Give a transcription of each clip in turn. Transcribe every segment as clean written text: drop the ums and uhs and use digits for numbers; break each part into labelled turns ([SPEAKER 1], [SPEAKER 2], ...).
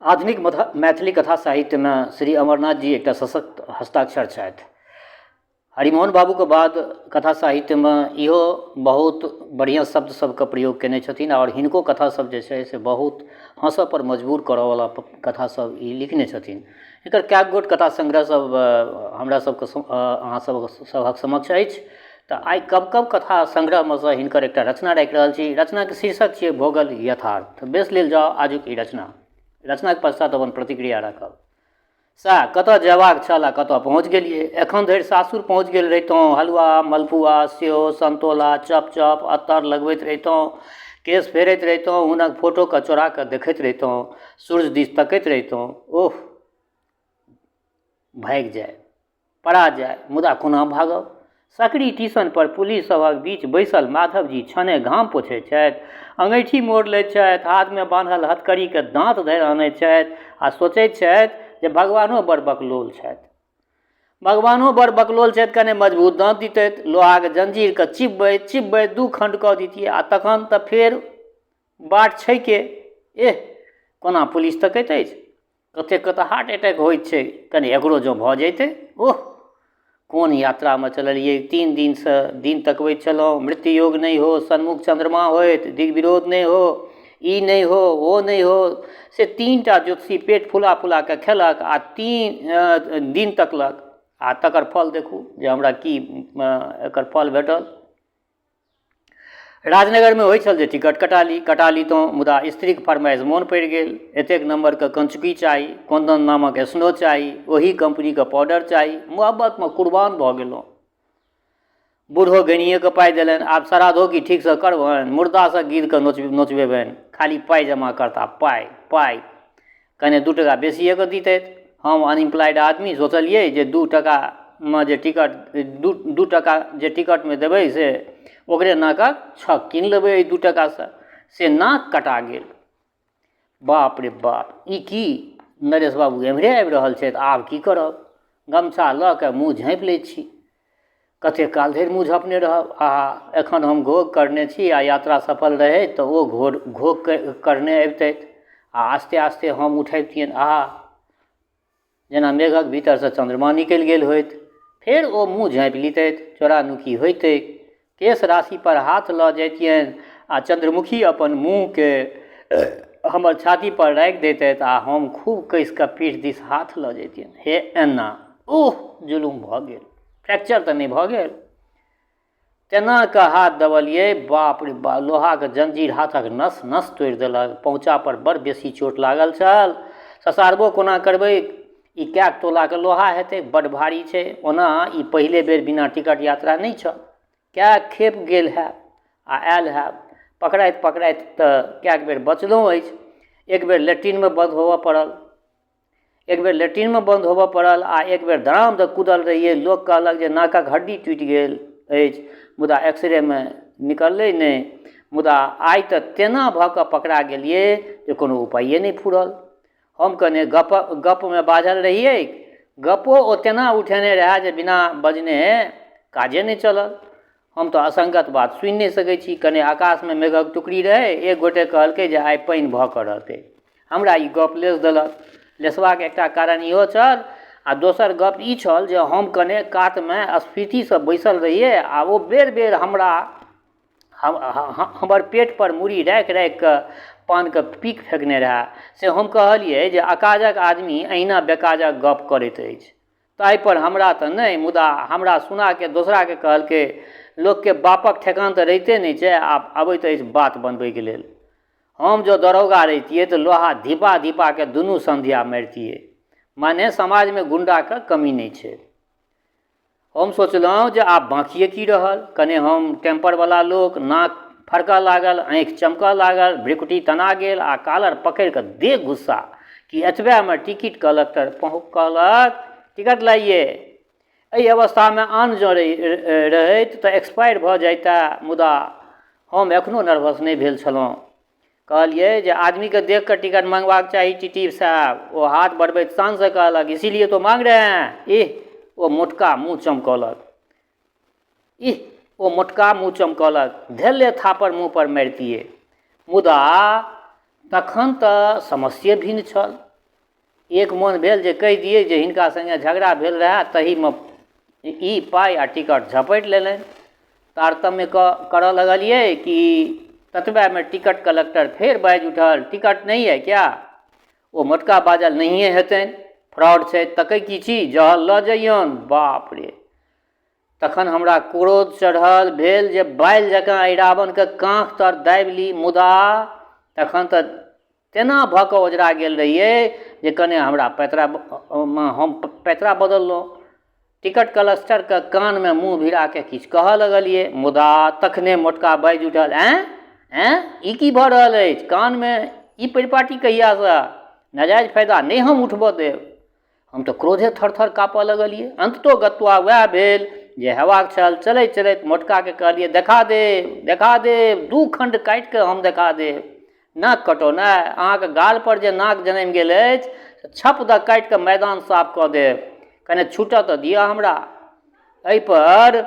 [SPEAKER 1] आधुनिक मैथिली कथा साहित्यमे श्री अमरनाथ जी एकटा सशक्त हस्ताक्षर छथि। हरिमोहन बाबूके बाद कथा साहित्यमे इहो बहुत बढ़िआँ शब्द सबके प्रयोग कयने छथिन आओर हिनको कथा सब जे छै से बहुत हँसऽ पर मजबूर करऽवला कथा सब ई लिखने छथिन। हिनकर कएक गोट कथा संग्रह सब हमरा सबके अहाँ सबहक समक्ष अछि। तऽ आइ कब कब कथा संग्रहमे सँ हिनकर एकटा रचना राखि रहल छी। रचनाके शीर्षक छियै भोगल यथार्थ। बेस लेल जाउ आजुक ई रचना। रचनाके पश्चात अपन प्रतिक्रिया राखब। सएह कतऽ जयबाक छल आ कतऽ पहुँच गेलियै। एखन धरि सासुर पहुँच गेल रहितहुँ, हलुआ, मलपुआ, सेहो, सन्तोला, चपचप, अत्तर लगबैत रहितहुँ, केश फेरैत रहितहुँ, हुनक फोटोके चोरा कऽ देखैत रहितहुँ, सूर्य दिस तकैत रहितहुँ। ओह! भागि जाइ। पड़ा जाय, मुदा कोना भागब? सकरी टीशनपर पुलिस सभक बीच बैसल माधवजी छने घाम पोछैत छथि, अङैठी मोड़ि लैत छथि, हाथमे बान्हल हथकड़ीकेँ दाँत धरि अनैत छथि आ सोचैत छथि जे भगवानो बड़ बकलोल छथि। भगवानो बड़ बकलोल छथि, कने मजबूत दाँत दितथि, लोहाक जंजीरकेँ चिबबैत चिबबैत दू खण्ड कऽ दितियै आ तखन तऽ फेर बाट छैके। एह, कोना पुलिस तकैत अछि। कतेकके तऽ हार्ट अटैक होइत छै कनि एकरो जँ भऽ जैतै ओह कोन यात्रामे चललियै 3 दिनसँ दिन तकबैत छलहुँ, मृत्युयोग नहि हो, सन्मुख चन्द्रमा होइत, दिग्विरोध नहि हो, ई नहि हो, ओ नहि हो, से 3टा ज्योतिषी पेट फुला फुला कऽ खेलक आ 3 दिन तकलक आ तकर फल देखू जे हमरा की एकर फल भेटल। राजनगरमे होइत छल जे टिकट कटा ली, कटा लितहुँ, मुदा स्त्रीक फरमाइश मोन पड़ि गेल। एतेक नम्बरके कंचुकी चाही, कोनदन नामक स्नो चाही, ओही कम्पनीके पाउडर चाही। मोहब्बतमे कुर्बान भऽ गेलहुँ। बूढ़ो गनिएके पाइ देलनि। आब श्राद्धो की ठीकसँ करबनि? मुर्दासँ गीधके नोचबेबनि। खाली पाइ जमा करता, पाइ, पाइ। कने 2 टका बेसिएके दितथि। हम अनइम्प्लॉइड आदमी सोचलिए जे 2 टकामे जे टिकट 2 टका जे टिकटमे देबै से ओकरे नाकक छक कीन लेबै एहि 2 टकासँ। से नाक कटा गेल। बाप रे बाप, ई की? नरेश बाबू एम्हरे आबि रहल छथि, आब की करब? गमछा लऽ कऽ मुँह झाँपि लै छी। कतेक काल धरि मुँह झँपने रहब? आहा, एखन हम घोघ करने छी आ यात्रा सफल रहैत तऽ ओ घोघ करने अबितथि आ आस्ते आस्ते हम उठबितियनि। आहा, जेना मेघक भीतरसँ चन्द्रमा निकलि गेल होइत। फेर ओ मुँह झाँपि लितथि। चोरा नुकी होइतैक। केश राशिपर हाथ लऽ जैतियनि आ चन्द्रमुखी अपन मुँहके हमर छातीपर राखि दैतथि आ हम खूब कसि कऽ पीठ दिस हाथ लऽ जैतियनि। हे एना! ओह, जुलुम भऽ गेल। फ्रैक्चर तऽ नहि भऽ गेल? तेना कऽ हाथ दबलियै, बाप रे बाप, लोहाक जंजीर हाथक नस नस तोड़ि देलक। पहुँचापर बड़ बेसी चोट लागल छल। ससारबो कोना करबै? ई कएक तोलाके लोहा हेतै? बड्ड भारी छै। ओना ई पहिले बेर बिना टिकट यात्रा नहि छल। कएक खेप गेल हैब आ आयल हैब। पकड़ाइत पकड़ाइत तऽ कएक बेर बचलहुँ अछि। एक बेर लैट्रिनमे बन्द होबऽ पड़ल। एक बेर लैट्रिनमे बन्द होबऽ पड़ल आ एक बेर धड़ाम दऽ कूदल रहियै। लोक कहलक जे नाकक हड्डी टूटि गेल अछि, मुदा एक्सरेमे निकललै नहि। मुदा आइ तऽ तेना भऽ कऽ पकड़ा गेलियै जे कोनो उपाये नहि फुरल। हम कने गपमे बाझल रहियै। गपो ओ तेना उठेने रहए जे बिना बजने काजे नहि चलल। हम तऽ असंगत बात सुनि नहि सकै छी। कने आकाशमे मेघक टुकड़ी रहै। एक गोटे कहलकै जे आइ पानि भऽ कऽ रहतै। हमरा ई गप लेस देलक। लेसबाक एकटा कारण इहो छल आ दोसर गप ई छल जे हम कने कातमे स्फीतिसँ बैसल रहियै आ ओ बेर बेर हमरा हमर पेटपर मूड़ी राखि राखि कऽ पानके पीक फेकने रहए। से हम कहलियै जे अकाजक आदमी एहिना बेकाजक गप करैत अछि। ताहिपर हमरा तऽ नहि, मुदा हमरा सुनाके दोसराके कहलकै, लोकके बापक ठेकान तऽ रहिते नहि छै आ अबैत अछि बात बनबैके लेल। हम जँ दरोगा रहितियै तऽ लोहा धिपा धिपाके दुनू संध्या मारितियै। माने समाजमे गुण्डाके कमी नहि छै। हम सोचलहुँ जे आब बाँकिए की रहल। कने हम टेम्परवला लोक, नाक फड़कऽ लागल, आँखि चमकऽ लागल, भृकुटी तना गेल आ कालर पकड़ि कऽ दे गुस्सा कि एतबेमे टिकट कलक्टर कहलक, टिकट लाइए। एहि अवस्थामे आन जँ रहैत तऽ एक्सपायर भऽ जइतए, मुदा हम एखनो नर्वस नहि भेल छलहुँ। कहलियै जे आदमीके देख कऽ टिकट मंगबाक चाही टीटी साहब। ओ हाथ बढ़बैत शानसँ कहलक, इसीलिए तो मांग रहे हैं। इह, ओ मोटका मुँह चमकौलक। इह, ओ मोटका मुँह चमकौलक। धेले थापड़ मुँह पर मारितियै। मुदा तखन तऽ समस्ये भिन्न छल। एक मोन भेल जे कहि दियै जे हिनका सङ्गे झगड़ा भेल रहए तहीमे ई पाइ आ टिकट झपटि लेलनि। तारतम्य करऽ लगलियै कि ततबेमे टिकट कलेक्टर फेर बाजि उठल, टिकट नहीं है क्या? ओ मोटका बाजल, नहिए हेतनि, फ्रॉड छै, तकै की छी, जहल लऽ जइयौन। बाप रे, तखन हमरा क्रोध चढ़ल, भेल जे बालि जकाँ एहि रावणके काँख तर दाबि ली, मुदा तखन तऽ तेना भऽ कऽ ओझरा गेल रहियै जे कने हमरा पैतरा हम पैतरा बदललहुँ। टिकट कलस्टरके कानमे मुँह भिराके किछु कहऽ लगलियै, मुदा तखने मोटका बाजि उठल, ऐँ ऐँ ई की भऽ रहल अछि? कानमे ई परिपाटी कहियासँ? नाजायज फायदा नहि हम उठबऽ देब। हम तऽ क्रोधे थर-थर काँपऽ लगलियै। अन्ततोगत्वा वएह भेल जे हेबाक छल। चलैत-चलैत मोटकाके कहलियै, देखा देब, देखा देब, दू खण्ड काटिकऽ हम देखा देब। नाक कटौनाइ, अहाँके गालपर जे नाक जनमि गेल अछि से छप दऽ काटिकऽ मैदान साफ कऽ देब। कने छूटऽ तऽ दिअ हमरा। एहिपर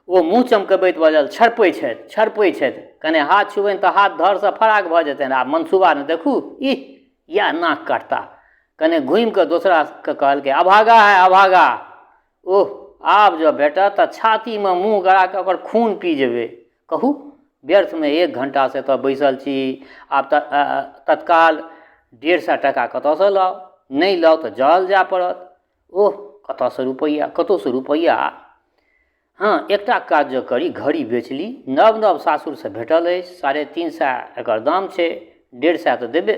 [SPEAKER 1] ओ मुँह चमकबैत बाजल, छड़पै छथि, छड़पै छथि। कने हाथ छुबनि तऽ हाथ धरसँ फराक भऽ जेतनि। आब मनसूबा ने देखू, इह, इएह नाक काटता। कने घुमि कऽ दोसराके कहलकै, अभागा है अभागा। ओह, आब जँ भेटत तऽ छातीमे मुँह गड़ा कऽ ओकर खून पी जेबै। कहू, व्यर्थमे एक घण्टासँ एतऽ बैसल छी। आब तऽ तत्काल 150 टाका कतऽसँ लाउ? नहि लाउ तऽ जहल जाय पड़त। ओह, कतऽसँ रुपैआ, कतहुसँ रुपैआ। हँ, एकटा काज जँ करी, घड़ी बेचि ली। नव-नव सासुरसँ भेटल अछि। 350 एकर दाम छै। 150 तऽ देबे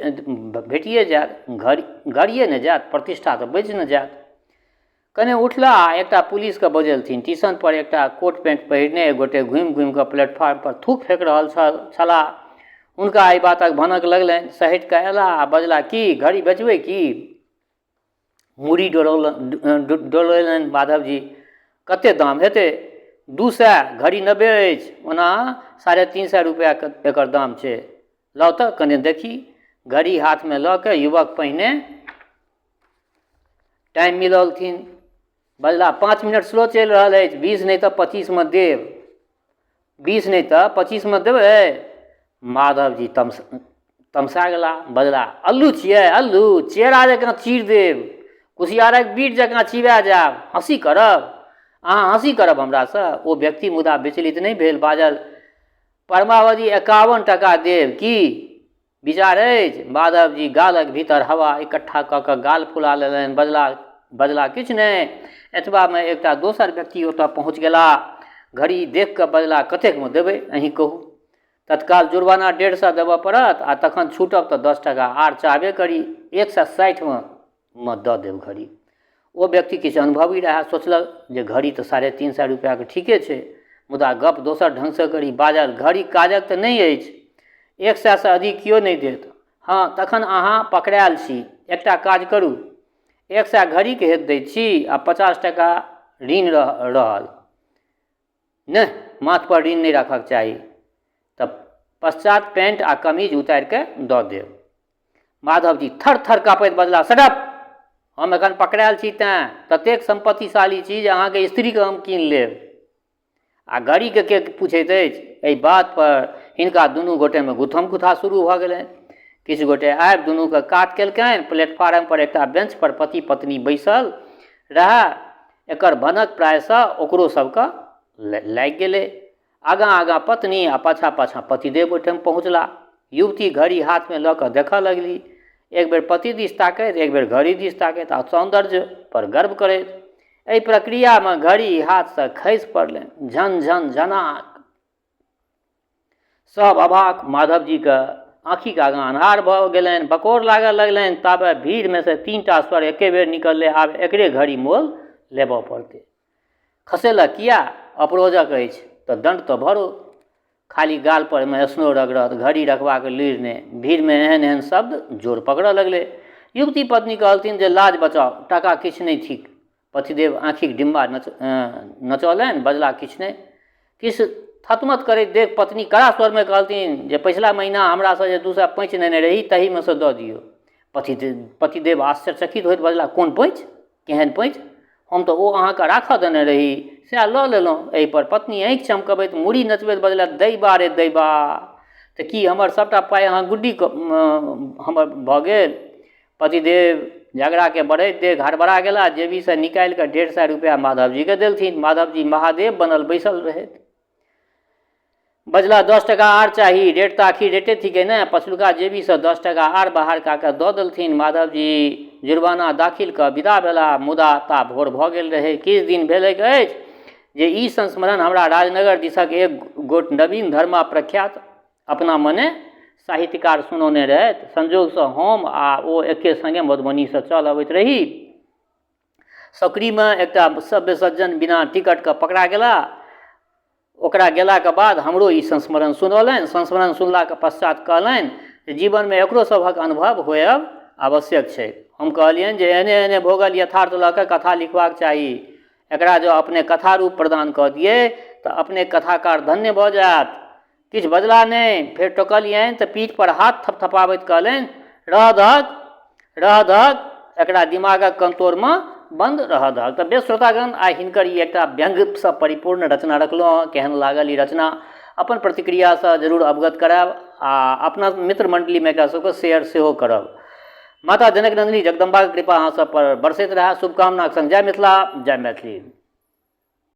[SPEAKER 1] भेटिए जायत। घड़ी घड़िए ने जायत, प्रतिष्ठा तऽ बचि ने जायत। कने उठला आ एकटा पुलिसकेँ बजेलथिन। टीशनपर एकटा कोट पैंट पहिरने एक गोटे घुमि-घुमि कऽ प्लेटफार्मपर थूक फेकि रहल छलाह। हुनका एहि बातक भनक लगलनि। सहटि कऽ अयलाह आ बजलाह, की, घड़ी बेचबै की? मूड़ी डोलौलनि माधवजी, कते दाम हेतै? 200, घड़ी 90 अछि, ओना 350 रुपैआ एकर दाम छै। लाउ तऽ कने देखी। घड़ी हाथमे लऽ कऽ युवक पहिने टाइम मिलौलथिन, बजला, 5 मिनट स्लो चलि रहल अछि, 20 नहि तऽ 25मे देब। 20 नहि तऽ 25मे देबै? माधवजी तमसा गेला, बजला, अल्लू छियै अल्लू, चेरा जकाँ चीर देब, कुसियारक बीट जकाँ चिबा जायब, हँसी करब, अहाँ हँसी करब हमरासँ? ओ व्यक्ति मुदा विचलित नहि भेल, बाजल, परमावधि 51 टाका देब की विचार अछि? माधवजी गालक भीतर हवा इकट्ठा कऽ कऽ गाल फुला लेलनि, बजला, किछु नहि। एतबामे एकटा दोसर व्यक्ति ओतऽ पहुँच गेलाह। घड़ी देखि कऽ बजला, कतेकमे देबै, अहीं कहू? तत्काल जुर्माना 150 देबऽ पड़त आ तखन छूटब तऽ 10 टाका आर चाहबे करी, 160मे दऽ देब घड़ी। ओ व्यक्ति किछु अनुभवी रहए, सोचलक जे घड़ी तऽ 350 रुपैआके ठीके छै, मुदा गप दोसर ढङ्गसँ करी। बाजल, घड़ी काजक तऽ नहि अछि, 100सँ अधिक केओ नहि देत। हँ, तखन अहाँ पकड़ायल छी। एकटा काज करू, 100 घड़ीके हेतु दै छी आ 50 टाका ऋण रहल। नहि, माथपर ऋण नहि राखक चाही। तऽ पश्चात पैंट आ कमीज उतारि कऽ दऽ देब। माधवजी थर थर काँपैत बजला, सडप, हम एखन पकड़ायल छी तैँ ततेक सम्पत्तिशाली छी जे अहाँके स्त्रीके हम कीन लेब आ घड़ीके के पूछैत अछि। एहि बातपर हिनका दुनू गोटेमे गुथम गुथा शुरू भऽ गेलनि। किछु गोटे आबि दुनूके कात केलकनि। प्लेटफार्म पर एकटा बेंच पर पति पत्नी बैसल रहए। एकर भनक प्रायशः ओकरो सबके लागि गेलै। आगाँ आगाँ पत्नी आ पाछाँ पाछाँ पतिदेव ओहिठाम पहुँचला। युवती घड़ी हाथमे लऽ कऽ देखऽ लगली। एक बेर पति दिस ताकैत, एक बेर घड़ी दिस ताकैत आ सौन्दर्य पर गर्व करैत। एहि प्रक्रियामे घड़ी हाथसँ खसि पड़लनि। झन झन झनाक। सब अवाक। माधवजीके आँखिक आगाँ अन्हार भऽ गेलनि, बकोर लागऽ लगलनि। ताबे भीड़मे से 3टा स्वर एके बेर निकललै, आब एकरे घड़ी मोल लेबऽ पड़तै। खसेलक किया? अपरोजक अछि तऽ दण्ड तऽ भरू। खाली गाल पर मे स्नो रगड़त, घड़ी रखबाक लूरि नहि। भीड़मे एहन एहन शब्द जोर पकड़ऽ लगलै। युवती पत्नी कहलथिन जे लाज बचाउ, टाका किछु नहि थिक। पतिदेव आँखिक डिम्बा नचौलनि, बजला, किछु नहि। किछु थतमत करैत देख पत्नी कड़ा स्वरमे कहलथिन जे पछिला महीना हमरासँ जे 200 पैँच नेने रही तहीमे सँ दऽ दियौ। पतिदेव आश्चर्यचकित होइत बजला, कोन पैँच? केहन पैँच? हम तऽ ओ अहाँके राखऽ देने रही, सएह लऽ लेलहुँ। एहिपर पत्नी आँखि चमकबैत मूड़ी नचबैत बजला, दैबा रे दैबा, तऽ की हमर सभटा पाइ अहाँ गुड्डी हमर भऽ गेल? पतिदेव झगड़ाके बढ़ैत देख हड़बड़ा गेला, जेबीसँ निकालि कऽ 150 रुपैआ माधवजीके देलथिन। माधवजी महादेव बनल बैसल रहथि। बजला, 10 टाका आर चाही, रेट तऽ आखिर रेटे थिकै ने। पछुलका जेबीसँ 10 टाका आर बाहर कऽ कऽ दऽ देलथिन। माधवजी जुर्माना दाखिल कऽ विदा भेला, मुदा ता भोर भऽ गेल रहै। किछु दिन भेलैक अछि जे ई संस्मरण हमरा राजनगर दिसक एक गोट नवीन धर्मा प्रख्यात अपना मने साहित्यकार सुनौने रहथि। संयोगसँ हम आ ओ एके संगे मधुबनीसँ चल अबैत रही। सकरीमे एकटा सभ्य सज्जन बिना टिकटके पकड़ा गेला। ओकरा गेलाके बाद हमरो ई संस्मरण सुनौलनि। संस्मरण सुनलाके पश्चात कहलनि जे जीवनमे एकरो सभक अनुभव होयब आवश्यक छै। हम कहलियनि जे एहने एहने भोगल यथार्थ लऽ कऽ कथा लिखबाक चाही। एकरा जँ अपने कथा रूप प्रदान कऽ दियै तऽ अपने कथाकार धन्य भऽ जायत। किछु बजला नहि। फेर टोकलियनि तऽ पीठपर हाथ थपथपाबैत कहलनि, रहऽ दहक, रहऽ दहक, एकरा दिमागक कंतोरमे बन्द रहऽ दहक। तऽ बेस श्रोतागण, आइ हिनकर ई एकटा व्यंग्यसँ परिपूर्ण रचना रखलहुँ हँ। केहन लागल ई रचना, अपन प्रतिक्रियासँ जरूर अवगत करायब आ अपना मित्र मण्डलीमे एकरा सबके शेयर सेहो करब। माता जनक नन्दिनी जगदम्बाके कृपा अहाँ सब पर बरसैत रहए, शुभकामनाक संग जय मिथिला, जय मैथिली।